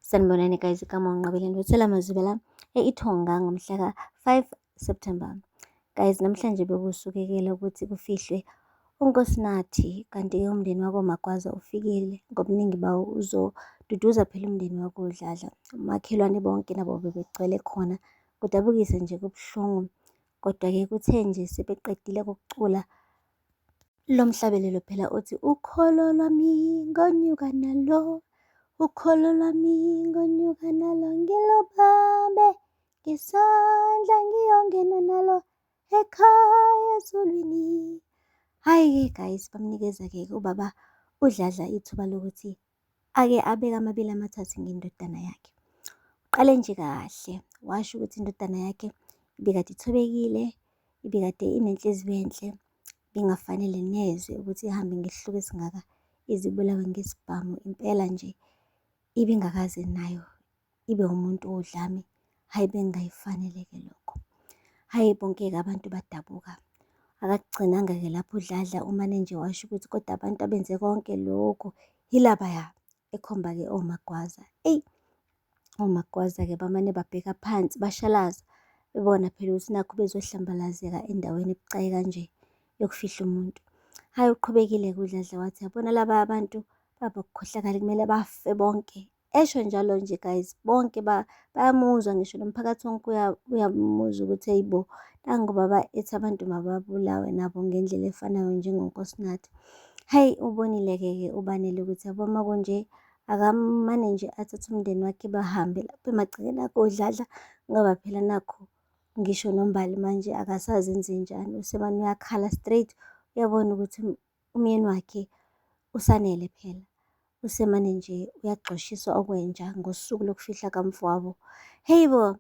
Sanibonani guys, igama uNqabile Nduthela Mazibela e-Ithonga ngomhla ka-5 September. Guys, namhlanje bekusukekela ukuthi kufihlwe uNkosinathi, kanti-ke umndeni wakoMagwaza ufikile ngobuningi bawo uzoduduza phela umndeni wakoDladla. Omakhelwane bonke nabo bebegcwele khona, kudabukisa nje kubuhlungu. Kodwa-ke kuthe nje sebeqedile ukucula lo mhlabelelo phela uthi ukholo lwami ngonyuka nalo, ukholo lwami ngonyuka nalo, ngilubambe ngesandla ngiyongena nalo ekhaya ezulwini. Hhayi-ke guys, bamnikeza-ke ubaba uDladla ithuba lokuthi ake abeke amabili amathathu ngendodana yakhe. Uqale nje kahle washo ukuthi indodana yakhe ibikade ithobekile, ibikade inenhliziyo enhle, ibingafanele neze ukuthi ihambe ngesihluku esingaka ize ibulawe ngesibhamu. Impela nje ibingakaze nayo ibe umuntu wodlame, hhayi bekungayifanele-ke lokho. Hhayi bonke-ke abantu badabuka. Akagcinanga-ke lapho uDladla umane nje washo ukuthi kodwa abantu abenze konke lokhu yilabaya, ekhomba-ke oMagwaza. Eyi, oMagwaza-ke bamane babheka phansi bashalaza, bebona phela ukuthi nakhu bezohlambalazeka endaweni ebucayi kanje yokufihla umuntu. Hhayi uqhubekile-ke uDladla wathi yabona laba abantu babokukhohlakala kumele bafe bonke. Esho njalo nje guys, bonke bayamuzwa ngisho nomphakathi wonke uyamuzwa ukuthi eyi bo, nangu ubaba ethi abantu mababulawe nabo ngendlela efanayo njengoNkosinathi. Hhayi ubonile-ke ke uBanele ukuthi yabo uma kunje akamane nje athathe umndeni wakhe bahambe lapha emagcekeni akoDladla ngoba phela nakhu ngisho noMbali manje akasazi enzenjani usemane uyakhala straight uyabona ukuthi umyeni wakhe uSanele phela usemane nje uyagxoshiswa okwenja ngosuku lokufihla kamfowabo. Hey bo,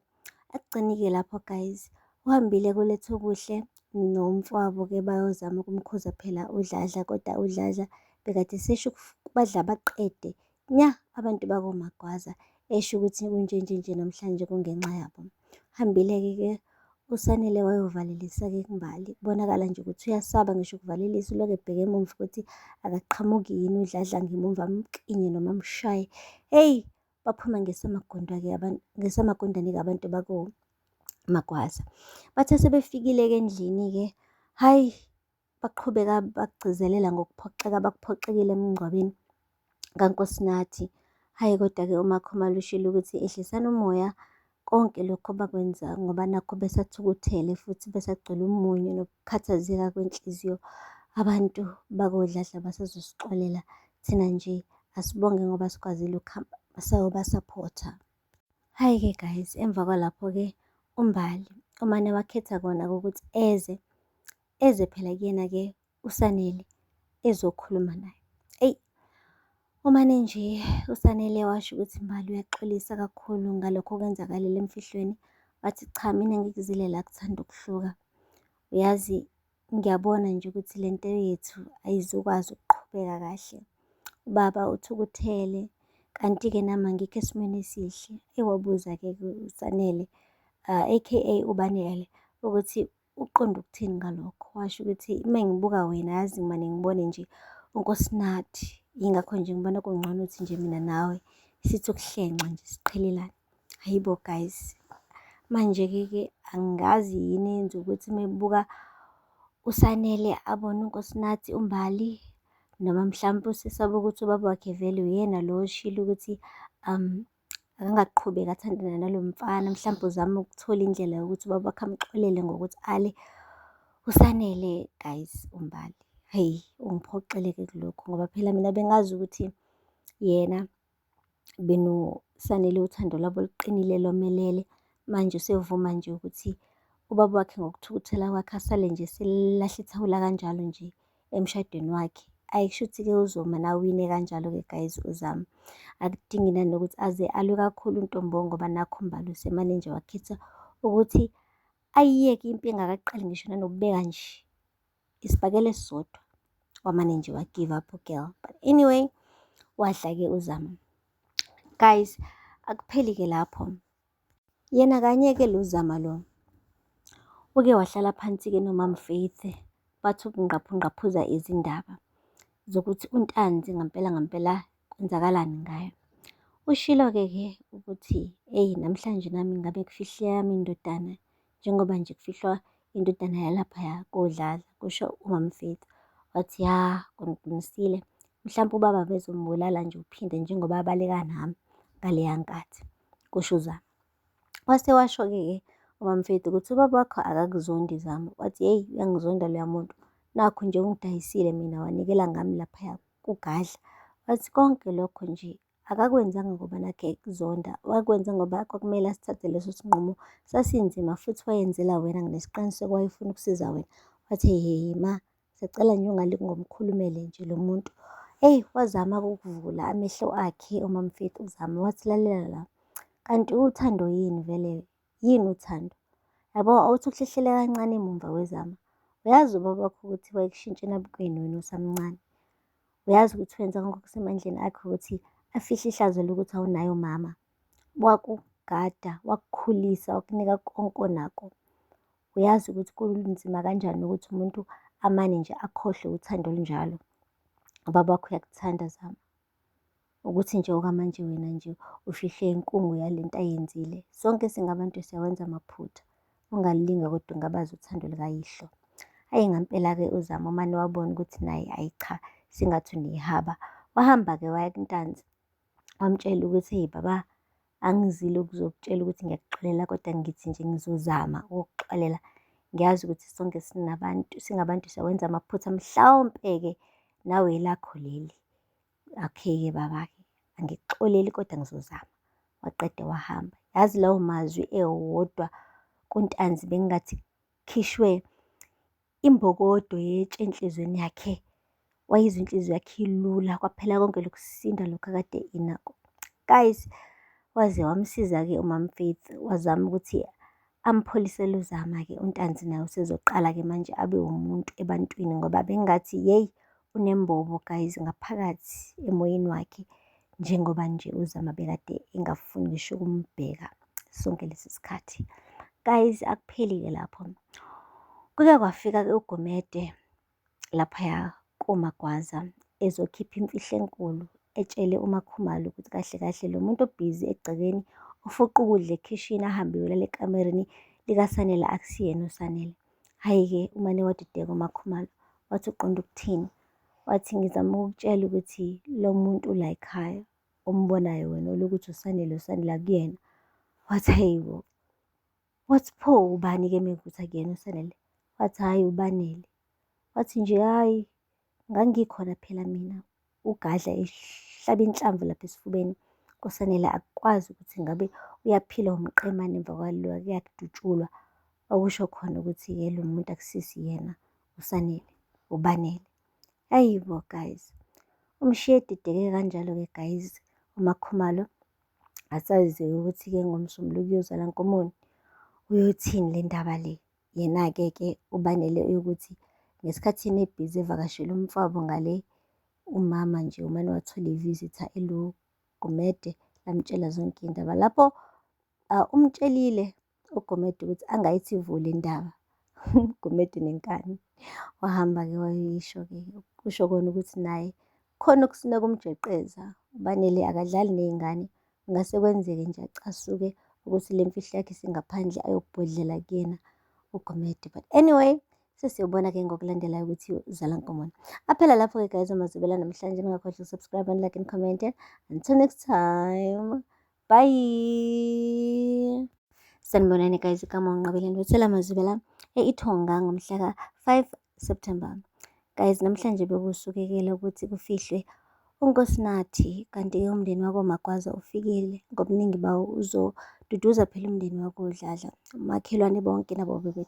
akugcini-ke lapho guys, uhambile kuLethokuhle nomfowabo-ke bayozama ukumkhuza phela uDladla kodwa uDladla bekade esesho badla baqede nya abantu bakoMagwaza esho ukuthi kunjenje nje namhlanje kungenxa yabo. Hambile-ke ke uSanele wayovalelisa-ke kuMbali. Kubonakala nje ukuthi uyasaba ngisho ukuvalelisa ulokhu ebheke emumva ukuthi akaqhamuki yini uDladla ngemumva amklinye noma amshaye. Hheyi, baphuma ngesamagundwane-ke abantu, ngesamagundane-ke abantu bakoMagwaza. Bathe sebefikile-ke endlini-ke, hhayi baqhubeka bakugcizelela ngokuphoxeka abakuphoxekile emngcwabeni kaNkosinathi. Hhayi kodwa-ke uMaKhumalo ushilo ukuthi ehlisani umoya konke lokhu abakwenza ngoba nakhu besathukuthele futhi besagcwele umunyu nokukhathazeka kwenhliziyo. Abantu bakoDladla basazosixolela thina nje asibonge ngoba sikwazile ukuhamba sayobasaphotha. Hhayi-ke guys, emva kwalapho-ke uMbali umane wakhetha kona ukuthi eze, eze phela kuyena-ke uSanele ezokhuluma naye. Eyi, umane nje uSanele washo ukuthi Mbali uyaxolisa kakhulu ngalokho okwenzakalile emfihlweni. Wathi cha mina ngikuzile la kuthanda ukuhluka. Uyazi ngiyabona nje ukuthi le nto yethu ayizukwazi ukuqhubeka kahle. Ubaba uthukuthele kanti-ke nami angikho esimweni esihle. Ewabuza-ke uSanele, AKA uBanele, ukuthi uqonde ukuthini ngalokho. Washo ukuthi uma ngibuka wena yazi ngimane ngibone nje uNkosinathi. Yingakho nje ngibona kungcono ukuthi nje mina nawe sithi ukuhlenxa nje siqhelelane. Hayi bo guys, manje-ke ke angazi yini eyenza ukuthi uma ebuka uSanele abone uNkosinathi uMbali noma mhlampe usesaba ukuthi ubaba wakhe vele uyena lo oshilo ukuthi akangaqhubeki athandane nalo mfana, mhlampe uzama ukuthola indlela yokuthi ubaba wakhe amxolele ngokuthi ale uSanele guys uMbali. Hhayi, ungiphoxile-ke kulokhu ngoba phela mina bengazi ukuthi yena benoSanele uthando lwabo luqinile lomelele. Manje usevuma nje ukuthi ubaba wakhe ngokuthukuthela kwakhe asale nje eselahla ithawula kanjalo nje emshadweni wakhe. Ayi kushuthi-ke uzoma awine kanjalo-ke guys uZama. Akudingi nanokuthi aze alwe kakhulu uNtombo ngoba nakhu uMbali usemane nje wakhetha ukuthi ayiyeke impi engakaqali ngisho nanokubeka nje isibhakela esisodwa. Wamane nje wa-give up u-girl. But anyway, wadla-ke uZama. Guys, akupheli-ke lapho. Yena kanye-ke lo Zama lo, uke wahlala phansi-ke noMam Faith, bathi ukungqaphungqaphuza izindaba zokuthi uNtanzi ngampela ngampela kwenzakalani ngaye. Ushilo-ke ke ukuthi eyi namhlanje nami ngabe kufihle eyami indodana njengoba nje kufihlwa indodana yalaphaya koDladla, kusho uMamFaith. Wathi ya kona uqinisile, mhlampe ubaba bezombulala nje uphinde njengoba abaleka nami ngaleya nkathi, kusho uZama. Wase washo-ke ke uMamFaith ukuthi ubaba wakho akakuzondi Zama. Wathi yeyi uyangizonda loya muntu, nakhu nje ungidayisile mina wanikela ngami laphaya kuGadla. Wathi konke lokho nje akakwenzanga ngoba nakhu ekuzonda, wakwenza ngoba kwakumele asithathe leso sinqumo. Sasinzima futhi wayenzela wena nginesiqiniseko wayefuna ukusiza wena. Wathi hhe ma, siyacela nje ungalinge umkhulumele nje lo muntu. Eyi wazama-ke ukuvula amehlo akhe uMamFaith uZama wathi lalela la, kanti uthando yini vele, yini uthando? Yabo awuthi ukuhlehlele kancane emumva weZama. Uyazi ubaba wakho ukuthi wayekushintsha enabukweni wena usamncane. Uyazi ukuthi wenza konke okusemandleni akhe ukuthi afihle ihlazo lokuthi awunaye umama. Wakugada, wakukhulisa, wakunika konke onako. Uyazi ukuthi kunzima kanjani ukuthi umuntu amane nje akhohlwe uthando olunjalo. Ubaba wakho uyakuthanda Zama. Ukuthi nje okwamanje wena nje ufihle inkungu yale nto ayenzile. Sonke singabantu siyawenza amaphutha. Ungalinge kodwa ungabazi uthando lukayihlo. Hhayi ngampela-ke uZama umane wabona ukuthi naye hhayi cha sengathi unehaba. Wahamba-ke waya kuNtanzi wamtshela ukuthi eyi baba angizile ukuzokutshela ukuthi ngiyakuxolela kodwa ngithi nje ngizozama ukukuxolela. Ngiyazi ukuthi sonke sinabantu singabantu siyawenza amaphutha mhlawumpe-ke nawe elakho leli. Okay-ke baba-ke angikuxoleli kodwa ngizozama. Waqeda wahamba. Yazi lawo mazwi ewodwa kuNtanzi bengingathi kukhishwe imbokodo yetshe enhliziyweni yakhe. Wayizwa inhliziyo yakhe ilula kwaphela konke lokusinda lokhu akade enako. Guys, waze wamsiza-ke uMamFaith wazama ukuthi ampholisele uZama-ke uNtanzi naye usezoqala-ke manje abe umuntu ebantwini ngoba bengathi yeyi unembobo guys ngaphakathi emoyeni wakhe njengoba nje uZama bekade engafuni ngisho ukumbheka sonke lesi sikhathi. Guys, akupheli-ke lapho. Kuke kwafika-ke uGumede laphaya koMagwaza ezokhipha imfihlo enkulu etshele uMaKhumalo ukuthi kahle kahle lo muntu obhizi egcekeni ufuqa ukudla ekhishini ahambe uyolala ekamereni likaSanele akusiyena uSanele. Hhayi-ke umane wadideka uMaKhumalo wathi uqonda ukuthini? Wathi ngizama ukukutshela ukuthi lo muntu ula ekhaya ombonayo wena olokuthi uSanele uSanele akuyena. Wathi hayi bo, wathi pho ubani-ke mekuwukuthi akuyena uSanele? Wathi hhayi uBanele. Wathi nje hhayi ngangikhona phela mina uGadla ehlaba inhlamvu lapha esifubeni kuSanele akukwazi ukuthi ngabe uyaphila umqemane emva kwalokuya kudutshulwa. Okusho khona ukuthi-ke lo muntu akusisi yena uSanele, uBanele. Ayi bo guys, umshiye edideke kanjalo-ke guys uMaKhumalo. Asazi-ke ukuthi-ke ngoMsombuluko uyozala nkomoni, uyothini le ndaba le. Yena-ke ke uBanele uyokuthi ngesikhathi yena ebhizi evakashele umfowabo ngale, umama nje umane wathola i-visitor eluGumede lamtshela zonke iy'ndaba. Lapho umtshelile uGumede ukuthi angayithi vu le ndaba. UGumede unenkani. Wahamba-ke wayoyisho-ke, kusho kona ukuthi naye khona okusina kumjeqeza. UBanele akadlali ney'ngane, kungase kwenzeke nje acasuke ukuthi le mfihlo yakhe isingaphandle ayobhodlela kuyena uGumede. But anyway, sesiyobona-ke ngokulandelayo ukuthi uzala nkomoni. Aphela lapho-ke guys amazwibela namhlanje. Ningakhohlwa ukusubscribe and like and comment. Until next time. Bye. Sanibonani guys, igama uNqabile Nduthela Mazwibela e-Ithonga ngomhla ka-5 September. Guys, namhlanje bekusukekela ukuthi kufihlwe uNkosinathi kanti-ke umndeni wakoMagwaza ufikile ngobuningi bawo uzoduduza phela umndeni wakoDladla. Omakhelwane bonke nabo bebecela.